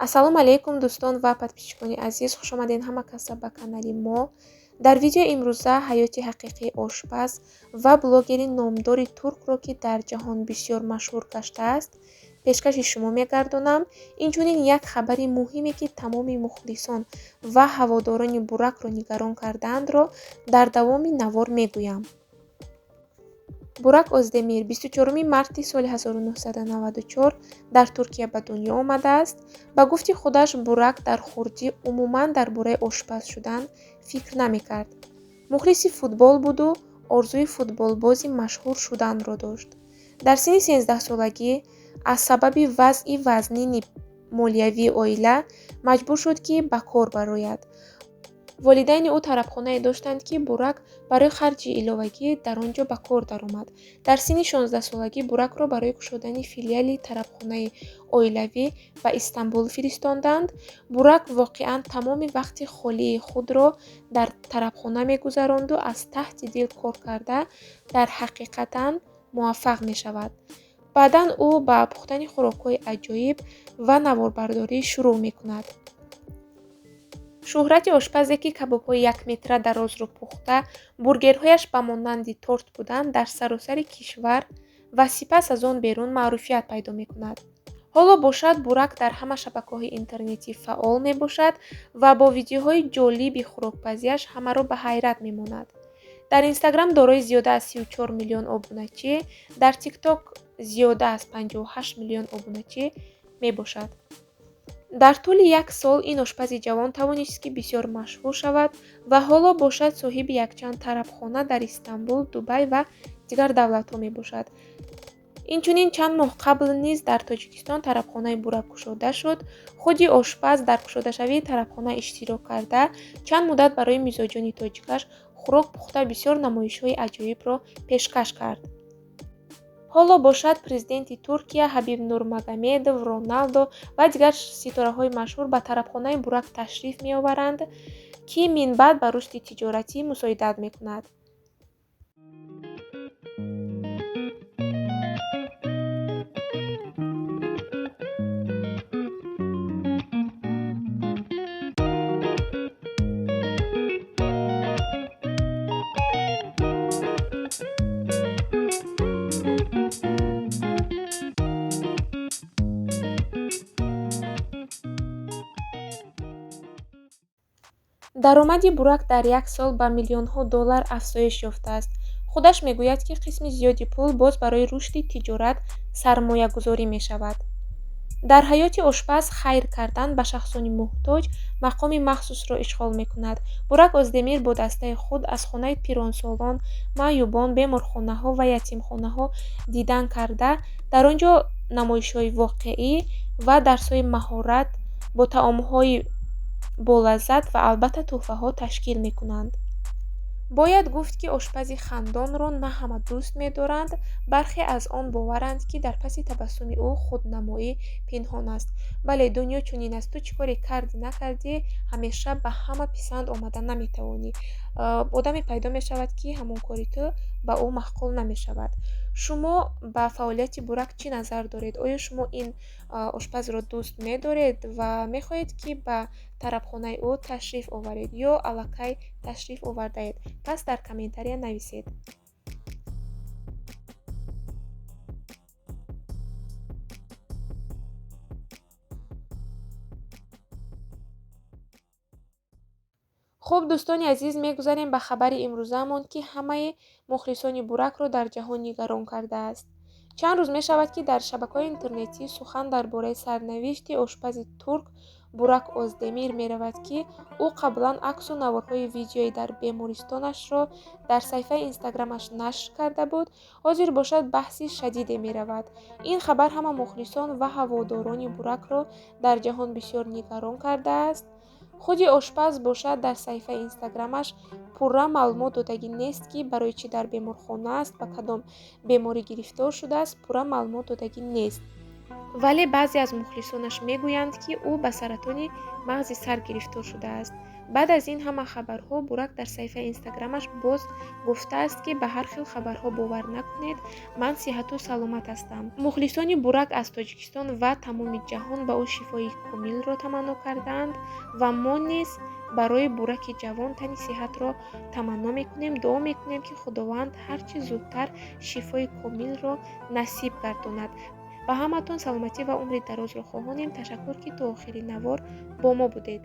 Ассалому алайкум, дӯстон ва подписчикони азиз, хушомадед ҳама каса ба канали мо. Дар видеои имрӯза ҳаёти ҳақиқии ошпаз ва блогери номдори туркро, ки дар ҷаҳон бисёр машҳур гаштааст, пешкаши шумо мегардонам. Инчунин як хабари муҳиме, ки тамоми мухлисон ва ҳаводорони Буракро нигарон кардаандро дар давоми навор мегӯям. Бурак Оздемир 24 марти соли 1994 дар Туркия ба дунё омадааст. Ба гуфти худаш, Бурак дар хурдӣ умуман дар бораи ошпаз шудан фикр намекард. Мухлиси футбол буду орзуи футболбози машҳур шуданро дошт. Дар синни 13-солагӣ аз сабаби вазъи вазнини молиявии оила маҷбур шуд, ки ба кор барояд. Волидайни ӯ тарабхонае доштанд, ки Бурак барои харҷи иловагӣ дар он ҷо ба кор даромад. Дар синни 16-солагӣ Буракро барои кушодани филиали тарабхонаи оилавӣ ба Истанбул фиристонданд. Бурак воқеан тамоми вақти холии худро дар тарабхона мегузаронду аз таҳти дил кор карда дар ҳақиқатан муваффақ мешавад. Баъдан ӯ ба пухтани хӯрокҳои аҷоиб ва наворбардорӣ шурӯъ мекунад. Шӯҳрати ошпазе, ки кабобҳои якметра дарозро пухта, бургерҳояш ба монанди торт буданд, дар саросари кишвар ва сипас аз он берун маъруфият пайдо мекунад. Ҳоло бошад, Бурак дар ҳама шабакаҳои интернетӣ фаъол мебошад ва бо видеоҳои ҷолиби хӯрокпазиаш ҳамаро ба ҳайрат мемонад. Дар Инстаграм дорои зиёда аз 34 миллион обуначӣ, дар Тикток зиёда аз 58 миллион обуначӣ мебошад. Дар тӯли як сол ин ошпази ҷавон тавонист, ки бисёр машҳур шавад ва ҳоло бошад соҳиби якчанд тарабхона дар Истанбул, Дубай ва дигар давлатҳо мебошад. Инчунин чанд моҳ қабл низ дар Тоҷикистон тарабхонаи Бурак кушода шуд. Худи ошпаз дар кушодашавии тарабхона иштирок карда, чанд муддат барои мизоҷони тоҷикаш хӯрок пухта, бисёр намоишҳои аҷоибро пешкаш кард. Ҳоло бошад, президенти Туркия Ҳабиб Нурмагомедов, Роналдо ва дигар ситораҳои машҳур ба тарабхонаи Бурак ташриф меоваранд, ки минбаъд ба рушди тиҷоратӣ мусоидат мекунад. Даромади Бурак дар як сол ба миллионҳо доллар афзоиш ёфтааст. Худаш мегӯяд, ки қисми зиёди пул боз барои рушди тиҷорат сармоягузорӣ мешавад. Дар ҳаёти ошпаз хайр кардан ба шахсони муҳтоҷ мақоми махсусро ишғол мекунад. Бурак Оздемир бо дастаи худ аз хонаи пиронсолон, маъюбон, беморхонаҳо ва ятимхонаҳо дидан карда, дар он ҷо намоишҳои воқеӣ ва дарсҳои маҳорат бо таомҳои болаззат ва албатта тӯҳфаҳо ташкил мекунанд. Бояд гуфт, ки ошпази хандонро на ҳама дӯст медоранд, бархе аз он боваранд, ки дар паси табассуми ӯ худнамоӣ пинҳон аст. Бале, дунё чунин аст, ту чӣ коре кардӣ накардӣ, ҳамеша ба ҳама писанд омада наметавонӣ. Одаме пайдо мешавад, ки ҳамон кори ту ба ӯ маъқул намешавад. Шумо ба фаъолияти Бурак чӣ назар доред? Оё шумо ин ошпазро дӯст медоред ва мехоҳед, ки ба тарабхонаи ӯ ташриф оваред ё аллакай ташриф овардаед? Пас дар комментария нависед. Хуб, дӯстони азиз, мегузарем ба хабари имрӯзаамон, ки ҳамаи мухлисони Буракро дар ҷаҳон нигарон кардааст. Чанд рӯз мешавад, ки дар шабакаҳои интернетӣ сухан дар бораи сарнавишти ошпази турк Бурак Оздемир меравад, ки ӯ қаблан аксу наворҳои видеои дар бемористонашро дар саҳифаи инстаграмаш нашр карда буд. Ҳозир бошад, баҳси шадиде меравад. Ин хабар ҳама мухлисон ва ҳаводорони Буракро дар ҷаҳон бисёр нигарон кардааст. Худи ошпаз бошад, дар саҳифаи инстаграмаш пурра маълумот додагӣ нест, ки барои чӣ дар беморхона аст, ба кадом беморӣ гирифтор шудааст, пурра маълумот додагӣ нест. Вале баъзе аз мухлисонаш мегӯянд, ки ӯ ба саратони мағзи сар гирифтор шудааст. Баъд аз ин ҳама хабарҳо Бурак дар саҳифаи инстаграмаш боз гуфтааст, ки ба ҳар хел хабарҳо бовар накунед, ман сиҳату саломат ҳастам. Мухлисони Бурак аз Тоҷикистон ва тамоми ҷаҳон ба ӯ шифои комилро таманно кардаанд ва мо низ барои Бураки ҷавон тани сиҳатро таманно мекунем. Дуо мекунем, ки Худованд ҳар чӣ зудтар шифои комилро насиб гардонад. Ба ҳаматон саломатӣ ва умри дарозро хоҳонем. Ташаккур, ки то охири навор бо мо будед.